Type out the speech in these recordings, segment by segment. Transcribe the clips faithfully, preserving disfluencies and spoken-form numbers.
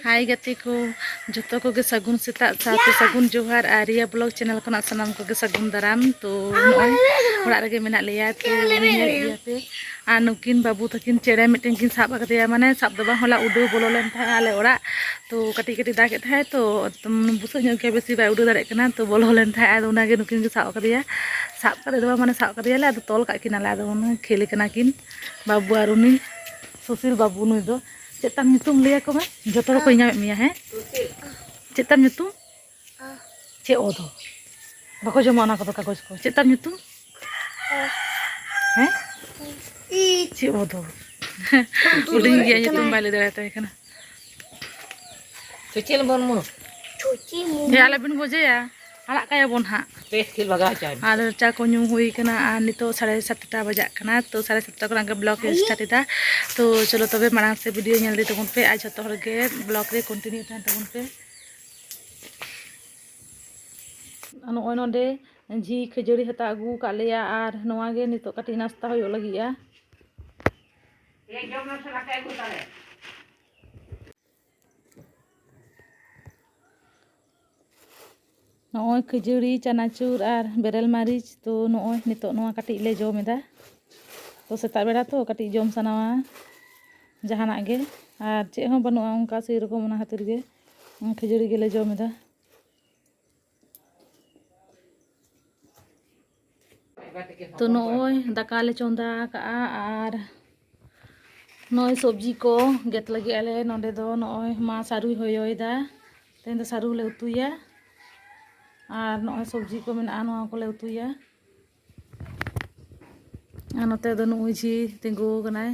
ᱦᱟᱭ ᱜᱟᱛᱮ ᱠᱚ, ᱡᱚᱛᱚ ᱠᱚᱜᱮ ᱥᱟᱹᱜᱩᱱ ᱥᱮᱛᱟᱜ ᱥᱟᱶᱛᱮ ᱥᱟᱹᱜᱩᱱ ᱡᱚᱦᱟᱨ᱾ ᱟᱨ ᱨᱤᱭᱟ ᱵᱞᱚᱜ ᱪᱮᱱᱮᱞ ᱠᱷᱚᱱᱟᱜ ᱥᱟᱱᱟᱢ ᱠᱚᱜᱮ ᱥᱟᱹᱜᱩᱱ ᱫᱟᱨᱟᱢ᱾ ᱛᱚ ᱱᱚᱜᱼᱚᱭ ᱚᱲᱟᱜ ᱨᱮᱜᱮ ᱢᱮᱱᱟᱜ ᱞᱮᱭᱟ, ᱛᱚ ᱧᱮᱞ ᱜᱮᱭᱟ ᱯᱮ᱾ ᱟᱨ ᱱᱩᱠᱤᱱ ᱵᱟᱹᱵᱩ ᱛᱟᱹᱠᱤᱱ ᱪᱮᱬᱮ ᱢᱤᱫᱴᱮᱱ ᱠᱤᱱ ᱥᱟᱵ ᱟᱠᱟᱫᱮᱭᱟ, ᱢᱟᱱᱮ ᱥᱟᱵ ᱫᱚ ᱵᱟᱝ, ᱦᱚᱞᱟ ᱩᱰᱟᱹᱣ ᱵᱚᱞᱚ ᱞᱮᱱ ᱛᱟᱦᱮᱸᱫ ᱟᱞᱮ ᱚᱲᱟᱜ᱾ ᱛᱚ ᱠᱟᱹᱴᱤᱡ ᱠᱟᱹᱴᱤᱡ ᱫᱟᱜ ᱮᱫ ᱛᱟᱦᱮᱸᱫ, ᱛᱚ ᱵᱩᱥᱟᱹᱜ ᱧᱚᱜ ᱜᱮᱭᱟ, ᱵᱮᱥᱤ ᱵᱟᱭ ᱩᱰᱟᱹᱣ ᱫᱟᱲᱮᱭᱟᱜ ᱠᱟᱱᱟ᱾ ᱛᱚ ᱵᱚᱞᱚ ᱞᱮᱱ ᱛᱟᱦᱮᱸᱫ, ᱟᱫᱚ ᱚᱱᱟᱜᱮ ᱱᱩᱠᱤᱱ ᱜᱮ ᱥᱟᱵ ᱟᱠᱟᱫᱮᱭᱟ᱾ ᱥᱟᱵ ᱠᱟᱛᱮ ᱫᱚ ᱵᱟᱝ, ᱢᱟᱱᱮ ᱥᱟᱵ ᱟᱠᱟᱫᱮᱭᱟᱞᱮ, ᱟᱫᱚ ᱛᱚᱞ ᱠᱟᱜ ᱠᱤᱱᱟᱞᱮ᱾ ᱟᱫᱚ ᱚᱱᱟ ᱠᱷᱮᱞ ᱠᱟᱱᱟ ᱠᱤᱱ, ᱵᱟᱹᱵᱩ ᱟᱨ ᱩᱱᱤ ᱥᱩᱥᱤᱞ ᱵᱟᱹᱵᱩ᱾ ᱱᱩᱭ ᱫᱚ ᱪᱮᱫ ᱛᱟᱢ ᱧᱩᱛᱩᱢ? ᱞᱟᱹᱭ ᱟᱠᱚ ᱢᱮ, ᱡᱚᱛᱚ ᱦᱚᱲ ᱠᱚ ᱧᱟᱢᱮᱫ ᱢᱮᱭᱟ᱾ ᱦᱮᱸ, ᱪᱮᱫ ᱛᱟᱢ ᱧᱩᱛᱩᱢ? ᱪᱮᱫ ᱚ ᱫᱚ? ᱵᱟᱠᱚ ᱡᱚᱢᱟ ᱚᱱᱟ ᱠᱚᱫᱚ, ᱠᱟᱜᱚᱡᱽ ᱠᱚ᱾ ᱪᱮᱫ ᱛᱟᱢ ᱧᱩᱛᱩᱢ? ᱦᱮᱸ? ᱪᱮᱫ ᱚ ᱫᱚ? ᱦᱩᱰᱤᱧ ᱜᱮᱭᱟ, ᱧᱩᱛᱩᱢ ᱵᱟᱭ ᱞᱟᱹᱭ ᱫᱟᱲᱮᱭᱟᱛᱟᱭ ᱠᱟᱱᱟ᱾ ᱪᱩᱪᱤᱞ ᱢᱩᱨᱢᱩ᱾ ᱦᱮᱸ, ᱟᱞᱚᱵᱤᱱ ᱜᱚᱡᱮᱭᱟ, ᱟᱲᱟᱜ ᱠᱟᱭᱟ ᱵᱚᱱ ᱦᱟᱸᱜ᱾ ᱯᱮᱥ ᱠᱷᱮᱞ ᱵᱷᱟᱜᱟᱣ ᱦᱚᱪᱚᱭ ᱢᱮ᱾ ᱟᱨ ᱪᱟ ᱠᱚ ᱧᱩ ᱦᱩᱭ ᱠᱟᱱᱟ, ᱟᱨ ᱱᱤᱛᱚᱜ ᱥᱟᱲᱮ ᱥᱟᱛᱴᱟ ᱵᱟᱡᱟᱜ ᱠᱟᱱᱟ᱾ ᱛᱚ ᱥᱟᱲᱮ ᱥᱟᱛᱴᱟ ᱠᱷᱚᱱᱟᱜ ᱜᱮ ᱵᱞᱚᱜ ᱤᱧ ᱥᱴᱟᱨᱴ ᱮᱫᱟ᱾ ᱛᱚ ᱪᱚᱞᱚ ᱛᱚᱵᱮ ᱢᱟᱲᱟᱝ ᱥᱮ ᱵᱷᱤᱰᱤᱭᱳ ᱧᱮᱞ ᱤᱫᱤ ᱛᱟᱵᱚᱱ ᱯᱮ, ᱟᱨ ᱡᱚᱛᱚ ᱦᱚᱲ ᱜᱮ ᱵᱞᱚᱜ ᱨᱮ ᱠᱚᱱᱴᱤᱱᱤᱭᱩ ᱛᱟᱦᱮᱱ ᱛᱟᱵᱚᱱ ᱯᱮ᱾ ᱱᱚᱜᱼᱚᱭ ᱱᱚᱰᱮ ᱡᱷᱤ ᱠᱷᱟᱹᱡᱟᱹᱲᱤ ᱦᱟᱛᱟᱣ ᱟᱹᱜᱩ ᱟᱠᱟᱫ ᱞᱮᱭᱟ, ᱟᱨ ᱱᱚᱣᱟ ᱜᱮ ᱱᱤᱛᱚᱜ ᱠᱟᱹᱴᱤᱡ ᱱᱟᱥᱛᱟ ᱦᱩᱭᱩᱜ ᱞᱟᱹᱜᱤᱫᱼᱟ᱾ ᱱᱚᱜᱼᱚᱭ ᱠᱷᱟᱹᱡᱟᱹᱲᱤ, ᱪᱟᱱᱟᱪᱩᱨ ᱟᱨ ᱵᱮᱨᱮᱞ ᱢᱟᱹᱨᱤᱪ᱾ ᱛᱚ ᱱᱚᱜᱼᱚᱭ ᱱᱤᱛᱚᱜ ᱱᱚᱣᱟ ᱠᱟᱹᱴᱤᱡ ᱞᱮ ᱡᱚᱢ ᱮᱫᱟ᱾ ᱛᱚ ᱥᱮᱛᱟᱜ ᱵᱮᱲᱟ ᱛᱚ ᱠᱟᱹᱴᱤᱡ ᱡᱚᱢ ᱥᱟᱱᱟᱣᱟ ᱡᱟᱦᱟᱱᱟᱜ ᱜᱮ, ᱟᱨ ᱪᱮᱫ ᱦᱚᱸ ᱵᱟᱹᱱᱩᱜᱼᱟ ᱚᱱᱠᱟ ᱥᱮᱨᱚᱠᱚᱢ, ᱚᱱᱟ ᱠᱷᱟᱹᱛᱤᱨ ᱜᱮ ᱠᱷᱟᱹᱡᱟᱹᱲᱤ ᱜᱮᱞᱮ ᱡᱚᱢ ᱮᱫᱟ᱾ ᱛᱚ ᱱᱚᱜᱼᱚᱭ ᱫᱟᱠᱟ ᱞᱮ ᱪᱚᱸᱫᱟ ᱟᱠᱟᱜᱼᱟ, ᱟᱨ ᱱᱚᱜᱼᱚᱭ ᱥᱚᱵᱽᱡᱤ ᱠᱚ ᱜᱮᱫ ᱞᱟᱹᱜᱤᱫ ᱟᱞᱮ᱾ ᱱᱚᱸᱰᱮ ᱫᱚ ᱱᱚᱜᱼᱚᱭ ᱢᱟ ᱥᱟᱹᱨᱩᱭ ᱦᱚᱭᱚᱭᱮᱫᱟ, ᱛᱮᱦᱮᱧ ᱫᱚ ᱥᱟᱹᱨᱩ ᱞᱮ ᱩᱛᱩᱭᱟ᱾ ᱟᱨ ᱱᱚᱜᱼᱚᱭ ᱥᱚᱵᱽᱡᱤ ᱠᱚ ᱢᱮᱱᱟᱜᱼᱟ, ᱱᱚᱣᱟ ᱠᱚᱞᱮ ᱩᱛᱩᱭᱟ᱾ ᱟᱨ ᱱᱚᱛᱮ ᱫᱚ ᱱᱩᱜᱼᱩᱭ ᱡᱷᱤ ᱛᱤᱸᱜᱩ ᱟᱠᱟᱱᱟᱭ᱾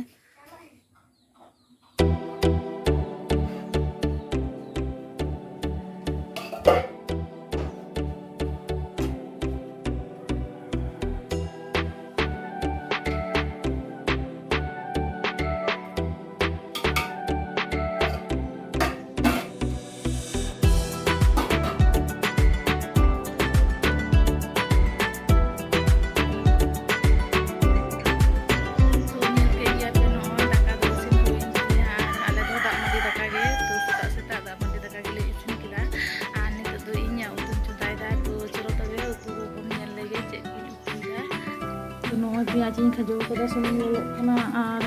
ᱯᱮᱸᱭᱟᱡᱽ ᱤᱧ ᱠᱷᱟᱡᱚ ᱠᱟᱫᱟ, ᱥᱩᱱᱩᱢ ᱞᱚᱞᱚᱜ ᱠᱟᱱᱟ᱾ ᱟᱨ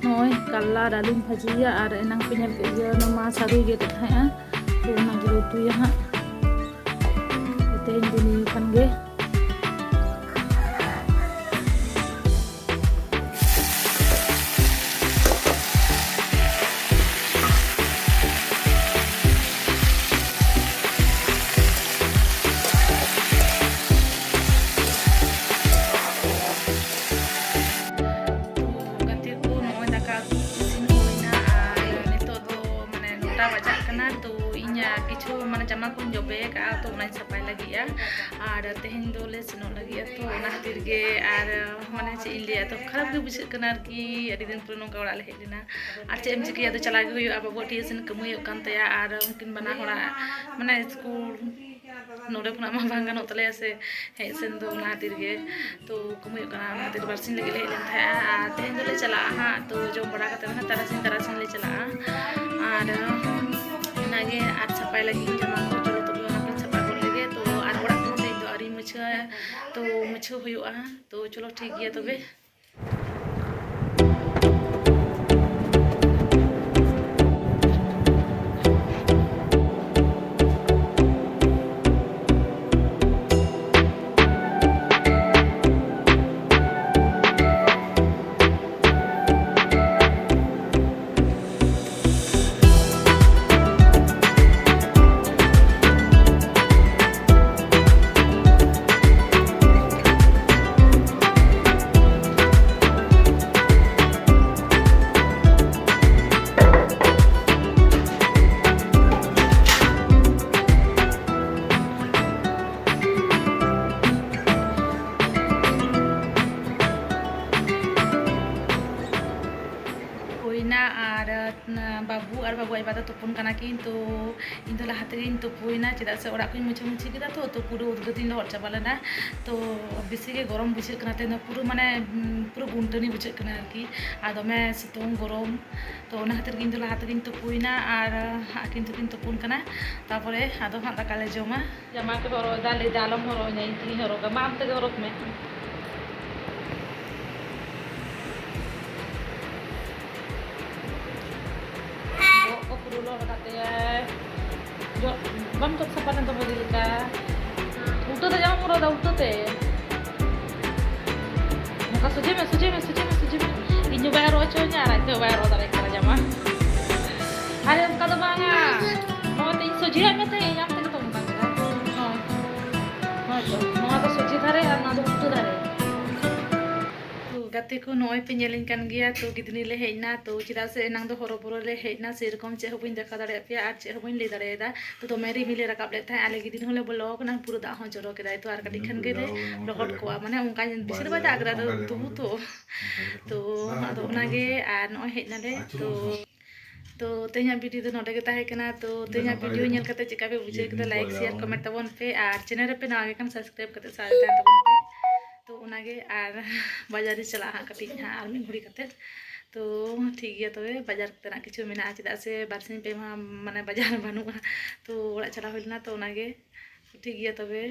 ᱱᱚᱜᱼᱚᱭ ᱠᱟᱞᱞᱟ ᱟᱨ ᱟᱹᱞᱩᱧ ᱵᱷᱟᱹᱡᱤᱭᱟ, ᱟᱨ ᱮᱱᱟᱝ ᱯᱮ ᱧᱮᱞ ᱠᱮᱫ ᱜᱮᱭᱟ, ᱚᱱᱟ ᱢᱟ ᱥᱟᱹᱨᱩᱭ ᱜᱮᱫ ᱮᱫ ᱛᱟᱦᱮᱸᱜᱼᱟ, ᱛᱚ ᱚᱱᱟ ᱜᱮᱞᱮ ᱩᱛᱩᱭᱟ ᱦᱟᱸᱜ᱾ ᱛᱮᱦᱮᱧ ᱫᱚ ᱱᱤᱭᱟᱹ ᱠᱷᱟᱱ ᱜᱮ᱾ ᱛᱚ ᱜᱟᱛᱮ ᱠᱚ, ᱱᱚᱜᱼᱚᱭ ᱫᱟᱠᱟ ᱩᱛᱩ ᱤᱥᱤᱱ ᱦᱩᱭᱱᱟ ᱟᱨ ᱱᱤᱛᱚᱜ ᱫᱚ ᱢᱟᱱᱮ ᱱᱚᱴᱟ ᱵᱟᱡᱟᱜ ᱠᱟᱱᱟ᱾ ᱛᱚ ᱤᱧ ᱠᱤᱪᱷᱩ ᱢᱟᱱᱮ ᱡᱟᱢᱟ ᱠᱚᱧ ᱡᱚᱵᱮ ᱟᱠᱟᱫᱼᱟ, ᱛᱚ ᱚᱱᱟᱧ ᱥᱟᱯᱷᱟᱭ ᱞᱟᱹᱜᱤᱫᱼᱟ᱾ ᱟᱨ ᱛᱮᱦᱮᱧ ᱫᱚᱞᱮ ᱥᱮᱱᱚᱜ ᱞᱟᱹᱜᱤᱫᱼᱟ, ᱛᱚ ᱚᱱᱟ ᱠᱷᱟᱹᱛᱤᱨ ᱜᱮ ᱟᱨ ᱢᱟᱱᱮ ᱪᱮᱫ ᱤᱧ ᱞᱟᱹᱭᱟ, ᱛᱚ ᱠᱷᱟᱨᱟᱯ ᱜᱮ ᱵᱩᱡᱷᱟᱹᱜ ᱠᱟᱱᱟ ᱟᱨᱠᱤ, ᱟᱹᱰᱤ ᱫᱤᱱ ᱯᱚᱨᱮ ᱱᱚᱝᱠᱟ ᱚᱲᱟᱜ ᱞᱮ ᱦᱮᱡ ᱞᱮᱱᱟ᱾ ᱟᱨ ᱪᱮᱫ ᱮᱢ ᱪᱤᱠᱟᱹᱭᱟ, ᱟᱫᱚ ᱪᱟᱞᱟᱜ ᱜᱮ ᱦᱩᱭᱩᱜᱼᱟ᱾ ᱵᱟᱹᱵᱩ ᱴᱤᱭᱩᱥᱚᱱ ᱠᱟᱹᱢᱤ ᱦᱩᱭᱩᱜ ᱠᱟᱱ ᱛᱟᱭᱟ, ᱟᱨ ᱩᱱᱠᱤᱱ ᱵᱟᱱᱟ ᱦᱚᱲᱟᱜ ᱢᱟᱱᱮ ᱥᱠᱩᱞ ᱱᱚᱰᱮ ᱠᱷᱚᱱᱟᱜ ᱢᱟ ᱵᱟᱝ ᱜᱟᱱᱚᱜ ᱛᱟᱞᱮᱭᱟ ᱥᱮ ᱦᱮᱡ ᱥᱮᱱ ᱫᱚ, ᱚᱱᱟ ᱠᱷᱟᱹᱛᱤᱨ ᱜᱮ᱾ ᱛᱚ ᱠᱟᱹᱢᱤ ᱦᱩᱭᱩᱜ ᱠᱟᱱᱟ, ᱚᱱᱟ ᱠᱷᱟᱹᱛᱤᱨ ᱵᱟᱨᱥᱤᱧ ᱞᱟᱹᱜᱤᱫ ᱞᱮ ᱦᱮᱡ ᱞᱮᱱ ᱛᱟᱦᱮᱸᱜᱼᱟ᱾ ᱟᱨ ᱛᱮᱦᱮᱧ ᱫᱚᱞᱮ ᱪᱟᱞᱟᱜᱼᱟ ᱦᱟᱸᱜ, ᱛᱚ ᱡᱚᱢ ᱵᱟᱲᱟ ᱠᱟᱛᱮ ᱦᱟᱸᱜ ᱛᱟᱨᱟᱥᱤᱧ, ᱛᱟᱨᱟᱥᱤᱧ ᱞᱮ ᱪᱟᱞᱟᱜᱼᱟ᱾ ᱟᱨ ᱚᱱᱟᱜᱮ ᱟᱨ ᱥᱟᱯᱷᱟᱭ ᱞᱟᱹᱜᱤᱫ ᱤᱧ ᱡᱟᱢᱟ ᱠᱚ, ᱪᱚᱞᱚ ᱛᱚᱵᱮ ᱚᱱᱟ ᱠᱚᱧ ᱥᱟᱯᱷᱟ ᱜᱚᱫ ᱞᱮᱜᱮ᱾ ᱛᱚ ᱟᱨ ᱚᱲᱟᱜ ᱠᱚᱦᱚᱸ ᱛᱮᱦᱮᱧ ᱫᱚ ᱟᱹᱣᱨᱤᱧ ᱢᱩᱪᱷᱟᱹᱣᱟ, ᱛᱚ ᱢᱩᱪᱷᱟᱹᱣ ᱦᱩᱭᱩᱜᱼᱟ᱾ ᱛᱚ ᱪᱚᱞᱚ ᱴᱷᱤᱠ ᱜᱮᱭᱟ ᱛᱚᱵᱮ᱾ ᱦᱩᱭᱱᱟ᱾ ᱟᱨ, ᱟᱸ, ᱵᱟᱹᱵᱩ ᱟᱨ ᱵᱟᱹᱵᱩ ᱟᱡ ᱵᱟᱵᱟ ᱫᱚ ᱛᱩᱯᱩᱱ ᱠᱟᱱᱟ ᱠᱤᱱ᱾ ᱛᱚ ᱤᱧ ᱫᱚ ᱞᱟᱦᱟ ᱛᱮᱜᱮᱧ ᱛᱩᱯᱩᱭᱮᱱᱟ, ᱪᱮᱫᱟᱜ ᱥᱮ ᱚᱲᱟᱜ ᱠᱚᱧ ᱢᱩᱪᱷᱟᱹ ᱢᱩᱪᱷᱤ ᱠᱮᱫᱟ᱾ ᱛᱚ, ᱛᱚ ᱯᱩᱨᱟᱹ ᱩᱫᱽᱜᱟᱹᱨ ᱛᱤᱧ ᱞᱚᱦᱚᱫ ᱪᱟᱵᱟ ᱞᱮᱱᱟ᱾ ᱛᱚ ᱵᱮᱥᱤ ᱜᱮ ᱜᱚᱨᱚᱢ ᱵᱩᱡᱷᱟᱹᱜ ᱠᱟᱱᱟ ᱛᱮᱦᱮᱧ ᱫᱚ, ᱯᱩᱨᱟᱹ ᱢᱟᱱᱮ, ᱩᱸ, ᱯᱩᱨᱟᱹ ᱜᱩᱱᱴᱟᱹᱱᱤ ᱵᱩᱡᱷᱟᱹᱜ ᱠᱟᱱᱟ ᱟᱨᱠᱤ, ᱟᱨ ᱫᱚᱢᱮ ᱥᱤᱛᱩᱝ ᱜᱚᱨᱚᱢ᱾ ᱛᱚ ᱚᱱᱟ ᱠᱷᱟᱹᱛᱤᱨ ᱜᱮ ᱤᱧ ᱫᱚ ᱞᱟᱦᱟ ᱛᱮᱜᱮᱧ ᱛᱩᱯᱩᱭᱮᱱᱟ, ᱟᱨ ᱟᱹᱠᱤᱱ ᱫᱚᱠᱤᱱ ᱛᱩᱯᱩᱱ ᱠᱟᱱᱟ᱾ ᱛᱟᱨᱯᱚᱨᱮ ᱟᱫᱚ ᱦᱟᱸᱜ ᱫᱟᱠᱟ ᱞᱮ ᱡᱚᱢᱟ᱾ ᱡᱟᱢᱟ ᱠᱚ ᱦᱚᱨᱚᱜ ᱮᱫᱟ, ᱞᱟᱹᱭ ᱮᱫᱟ ᱟᱞᱚᱢ ᱦᱚᱨᱚᱜ ᱟᱹᱧᱟ, ᱤᱧ ᱛᱮᱜᱤᱧ ᱦᱚᱨᱚᱜᱟ᱾ ᱢᱟ ᱟᱢ ᱛᱮᱜᱮ ᱦᱚᱨᱚᱜᱽ ᱢᱮ᱾ ᱠᱟᱛᱮ ᱡᱚᱜ, ᱵᱟᱢ ᱡᱚᱜ ᱥᱟᱯᱷᱟ ᱞᱮᱱ ᱛᱟᱢᱟ ᱤᱫᱤ ᱞᱮᱠᱟ᱾ ᱩᱞᱴᱟᱹ ᱛᱮ ᱡᱟᱢᱟᱢ ᱦᱚᱨᱚᱜ ᱮᱫᱟ, ᱩᱞᱴᱟᱹ ᱛᱮ᱾ ᱱᱚᱝᱠᱟ ᱥᱚᱡᱷᱮ ᱢᱮ, ᱥᱚᱡᱷᱮ ᱢᱮ, ᱥᱚᱡᱷᱮ ᱢᱮ, ᱥᱚᱡᱷᱮ ᱢᱮ᱾ ᱤᱧ ᱦᱚᱸ ᱵᱟᱭ ᱦᱚᱨᱚᱜ ᱦᱚᱪᱚᱧᱟ ᱟᱨ ᱟᱡ ᱛᱮᱦᱚᱸ ᱵᱟᱭ ᱦᱚᱨᱚᱜ ᱫᱟᱲᱮᱭᱟᱜ ᱠᱟᱱᱟ ᱡᱟᱢᱟ᱾ ᱟᱨᱮ ᱚᱱᱠᱟ ᱫᱚ ᱵᱟᱝᱟ᱾ ᱱᱚᱜᱼᱚᱭ ᱛᱚ ᱤᱧ ᱥᱚᱡᱷᱮᱭᱟᱜ ᱢᱮ ᱛᱟᱦᱮᱸᱫ, ᱤᱧ ᱟᱢ ᱛᱮᱜᱮ ᱛᱚ ᱚᱱᱠᱟ ᱠᱮᱫᱟ᱾ ᱦᱳᱭ᱾ ᱦᱳᱭ ᱛᱚ, ᱱᱚᱣᱟ ᱫᱚ ᱥᱚᱡᱷᱮ ᱫᱷᱟᱨᱮ ᱟᱨ ᱱᱚᱣᱟ ᱫᱚ ᱩᱞᱴᱟᱹ ᱫᱷᱟᱨᱮ᱾ ᱛᱚ ᱜᱟᱛᱮ ᱠᱚ, ᱱᱚᱜᱼᱚᱭ ᱯᱮ ᱧᱮᱞᱤᱧ ᱠᱟᱱ ᱜᱮᱭᱟ᱾ ᱛᱚ ᱜᱤᱫᱷᱱᱤ ᱞᱮ ᱦᱮᱡ ᱮᱱᱟ, ᱛᱚ ᱪᱮᱫᱟᱜ ᱥᱮ ᱮᱱᱟᱝ ᱫᱚ ᱦᱚᱨᱚᱵᱚᱨᱚ ᱞᱮ ᱦᱮᱡ ᱮᱱᱟ, ᱥᱮᱨᱚᱠᱚᱢ ᱪᱮᱫ ᱦᱚᱸ ᱵᱟᱹᱧ ᱫᱮᱠᱷᱟᱣ ᱫᱟᱲᱮᱭᱟᱜ ᱯᱮᱭᱟ ᱟᱨ ᱪᱮᱫ ᱦᱚᱸ ᱵᱟᱹᱧ ᱞᱟᱹᱭ ᱫᱟᱲᱮᱭᱟᱫᱟ᱾ ᱛᱚ ᱫᱚᱢᱮ ᱨᱤᱢᱤᱞ ᱮ ᱨᱟᱠᱟᱵ ᱞᱮᱫ ᱛᱟᱦᱮᱸᱫ, ᱟᱞᱮ ᱜᱤᱫᱷᱱᱤ ᱦᱚᱸᱞᱮ ᱵᱚᱞᱚ ᱟᱠᱟᱱᱟ, ᱯᱩᱨᱟᱹ ᱫᱟᱜ ᱦᱚᱸ ᱡᱚᱨᱚ ᱠᱮᱫᱟᱭ, ᱛᱚ ᱟᱨ ᱠᱟᱹᱴᱤᱡ ᱠᱷᱟᱱ ᱜᱮ ᱞᱚᱦᱚᱫ ᱠᱚᱜᱼᱟ, ᱢᱟᱱᱮ ᱚᱱᱠᱟ ᱵᱮᱥᱤᱨ ᱵᱷᱟᱜᱽ ᱫᱟᱜ ᱠᱮᱫᱟ, ᱛᱚ ᱛᱚᱵᱩ ᱛᱚ᱾ ᱛᱚ ᱟᱫᱚ ᱚᱱᱟᱜᱮ, ᱟᱨ ᱱᱚᱜᱼᱚᱭ ᱦᱮᱡ ᱱᱟᱞᱮ, ᱛᱚ ᱛᱚ ᱛᱮᱦᱮᱧᱟᱜ ᱵᱷᱤᱰᱤᱭᱳ ᱫᱚ ᱱᱚᱰᱮ ᱜᱮ ᱛᱟᱦᱮᱸ ᱠᱟᱱᱟ᱾ ᱛᱚ ᱛᱮᱦᱮᱧᱟᱜ ᱵᱷᱤᱰᱤᱭᱳ ᱧᱮᱞ ᱠᱟᱛᱮ ᱪᱮᱫᱠᱟ ᱯᱮ ᱵᱩᱡᱷᱟᱹᱣ ᱠᱮᱫᱟ, ᱞᱟᱭᱤᱠ, ᱥᱮᱭᱟᱨ, ᱠᱚᱢᱮᱱᱴ ᱛᱟᱵᱚᱱ ᱯᱮ, ᱟᱨ ᱪᱮᱱᱮᱞ ᱨᱮᱯᱮ ᱱᱟᱣᱟ ᱜᱮ ᱠᱷᱟᱱ ᱥᱟᱵᱥᱠᱨᱟᱭᱤᱵ ᱠᱟᱛᱮ ᱥᱟᱨ ᱛᱟᱦᱮᱱ ᱛᱟᱵᱚᱱ ᱯᱮ᱾ ᱛᱚ ᱚᱱᱟᱜᱮ, ᱟᱨ ᱵᱟᱡᱟᱨ ᱤᱧ ᱪᱟᱞᱟᱜᱼᱟ ᱦᱟᱸᱜ ᱠᱟᱹᱴᱤᱡ ᱦᱟᱸᱜ ᱟᱨ ᱢᱤᱫ ᱜᱷᱩᱲᱤ ᱠᱟᱛᱮ᱾ ᱛᱚ ᱴᱷᱤᱠ ᱜᱮᱭᱟ ᱛᱚᱵᱮ, ᱵᱟᱡᱟᱨ ᱛᱮᱱᱟᱜ ᱠᱤᱪᱷᱩ ᱢᱮᱱᱟᱜᱼᱟ, ᱪᱮᱫᱟᱜ ᱥᱮ ᱵᱟᱨᱥᱤᱧ ᱯᱮ ᱢᱟᱦᱟ ᱢᱟᱱᱮ ᱵᱟᱡᱟᱨ ᱵᱟᱹᱱᱩᱜᱼᱟ, ᱛᱚ ᱚᱲᱟᱜ ᱪᱟᱞᱟᱣ ᱦᱩᱭ ᱞᱮᱱᱟ, ᱛᱚ ᱚᱱᱟᱜᱮ᱾ ᱴᱷᱤᱠ ᱜᱮᱭᱟ ᱛᱚᱵᱮ᱾